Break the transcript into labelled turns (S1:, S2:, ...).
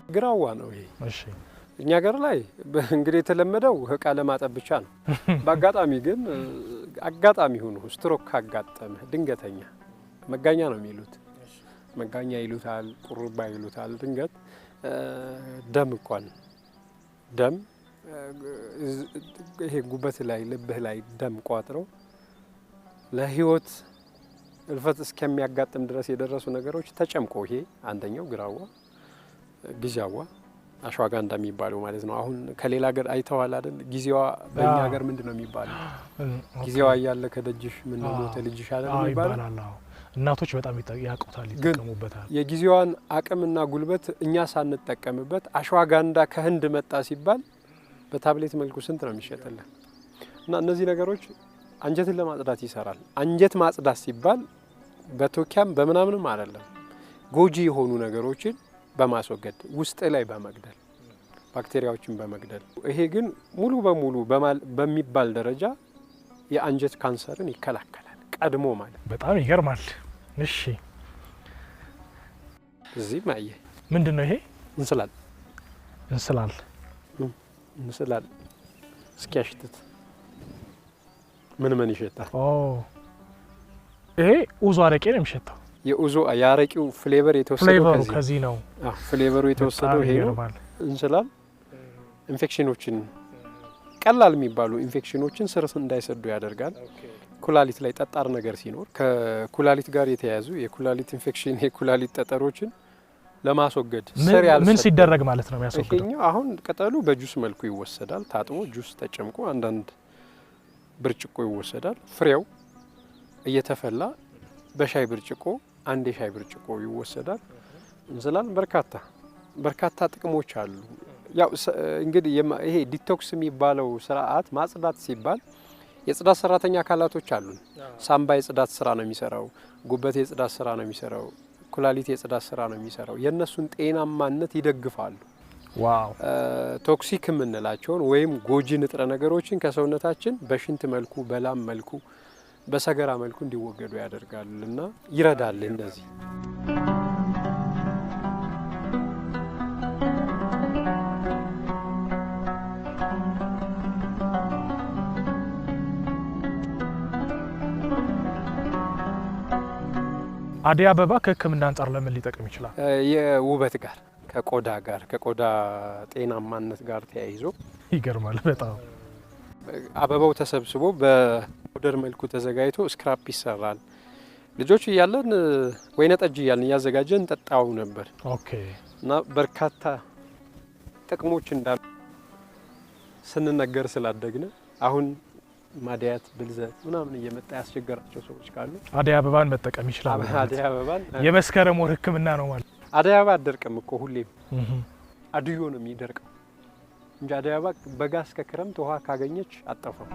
S1: ግራዋ ነው ይሄ።
S2: እሺ
S1: እኛ ሀገር ላይ እንግዲህ የተለመደው እቃ ለማጠብ ብቻ ነው። በአጋጣሚ ግን አጋጣሚ ሆኖ ስትሮክ ካጋጠመ ድንገተኛ መጋኛ ነው የሚሉት፣ መጋኛ ይሉታል፣ ቁርባ ይሉታል። ድንገት ደም እንኳን ደም ይሄ ጉበት ላይ ልብህ ላይ ደም ቋጥረው ለህይወት እልፈት እስከሚያጋጥም ድረስ የደረሱ ነገሮች ተጨምቆ ይሄ አንደኛው ግራዋ ጊዜያዋ አሽዋጋንዳ የሚባለው ማለት ነው። አሁን ከሌላ ሀገር አይተዋል አይደል? ጊዜዋ በእኛ ሀገር ምንድን ነው የሚባለው? ጊዜዋ እያለ ከደጅሽ ምን ነው ሞተ ልጅሽ አይደል የሚባለው?
S2: ይባላል። አዎ እናቶች በጣም ያውቁታል፣ ይጠቀሙበታል።
S1: የጊዜዋን አቅምና ጉልበት እኛ ሳንጠቀምበት አሽዋጋንዳ ከህንድ መጣ ሲባል በታብሌት መልኩ ስንት ነው የሚሸጥልን? እና እነዚህ ነገሮች አንጀትን ለማጽዳት ይሰራል። አንጀት ማጽዳት ሲባል በቶኪያም በምናምንም አይደለም፣ ጎጂ የሆኑ ነገሮችን በማስወገድ ውስጥ ላይ በመግደል ባክቴሪያዎችን በመግደል። ይሄ ግን ሙሉ በሙሉ በሚባል ደረጃ የአንጀት ካንሰርን ይከላከላል ቀድሞ ማለት።
S2: በጣም ይገርማል። እሺ
S1: እዚህም አየህ
S2: ምንድን ነው ይሄ?
S1: እንስላል።
S2: እንስላል።
S1: እንስላል እስኪያሽትት ምን ምን ይሸታል?
S2: ኦ ይሄ ኡዞ አረቄ ነው የሚሸተው።
S1: የኡዞ የአረቂው flavor የተወሰደው
S2: flavor ኡ
S1: ከዚህ
S2: ከዚህ ነው።
S1: አዎ፣ flavor ኡ የተወሰደው
S2: በጣም
S1: ይሄ ነው።
S2: ይገርማል።
S1: እንስላል ኢንፌክሽኖችን ቀላል የሚባሉ ኢንፌክሽኖችን ስር እንዳይሰዱ ያደርጋል። ኩላሊት ላይ ጠጣር ነገር ሲኖር ከኩላሊት ጋር የተያያዙ የኩላሊት ኢንፌክሽን የኩላሊት ጠጠሮችን ለማስወገድ ስር
S2: ምን
S1: ያልሰደዱ
S2: ሲደረግ ማለት ነው የሚያስወግደው?
S1: ይሄኛው አሁን ቅጠሉ በጁስ መልኩ ይወሰዳል። ታጥቦ ጁስ ተጨምቆ አንዳንድ ብርጭቆ ይወሰዳል። ፍሬው እየተፈላ በሻይ ብርጭቆ አንድ የሻይ ብርጭቆ ይወሰዳል። እንስላል በርካታ በርካታ ጥቅሞች አሉ። ያው እንግዲህ ይሄ detox የሚባለው ስርዓት ማጽዳት ሲባል የጽዳት ሰራተኛ አካላቶች አሉን። ሳምባ የጽዳት ስራ ነው የሚሰራው፣ ጉበት የጽዳት ስራ ነው የሚሰራው፣ ኩላሊት የጽዳት ስራ ነው የሚሰራው። የእነሱን ጤናማነት ይደግፋሉ።
S2: Wow
S1: toxic የምንላቸውን ወይም ጎጂ ንጥረ ነገሮችን ከሰውነታችን በሽንት መልኩ፣ በላብ መልኩ፣ በሰገራ መልኩ እንዲወገዱ ያደርጋል እና ይረዳል። እንደዚህ
S2: አደይ አበባ ከሕክምና አንጻር ለምን ሊጠቅም ይችላል?
S1: የውበት ጋር ከቆዳ ጋር ከቆዳ ጤናማነት ጋር ተያይዞ
S2: ይገርማል በጣም።
S1: አበባው ተሰብስቦ በ powder መልኩ ተዘጋጅቶ scrub ይሰራል። ልጆች እያለን ወይነ ጠጅ እያለን እያዘጋጀን እንጠጣው ነበር
S2: Okay
S1: እና በርካታ ጥቅሞች እንዳሉ ስንነገር ስላደግን አሁን ማዲያት፣ ብልዘት ምናምን እየመጣ ያስቸገራቸው ሰዎች ካሉ
S2: አደይ አበባን መጠቀም ይችላል።
S1: አደይ አበባን
S2: የመስከረም ወር ሕክምና ነው ማለት።
S1: አደይ አበባ አትደርቅም እኮ ሁሌም አድዮ ነው የሚደርቀው እንጂ አደይ አበባ በጋ እስከ ክረምት ውሃ ካገኘች አጠፋም።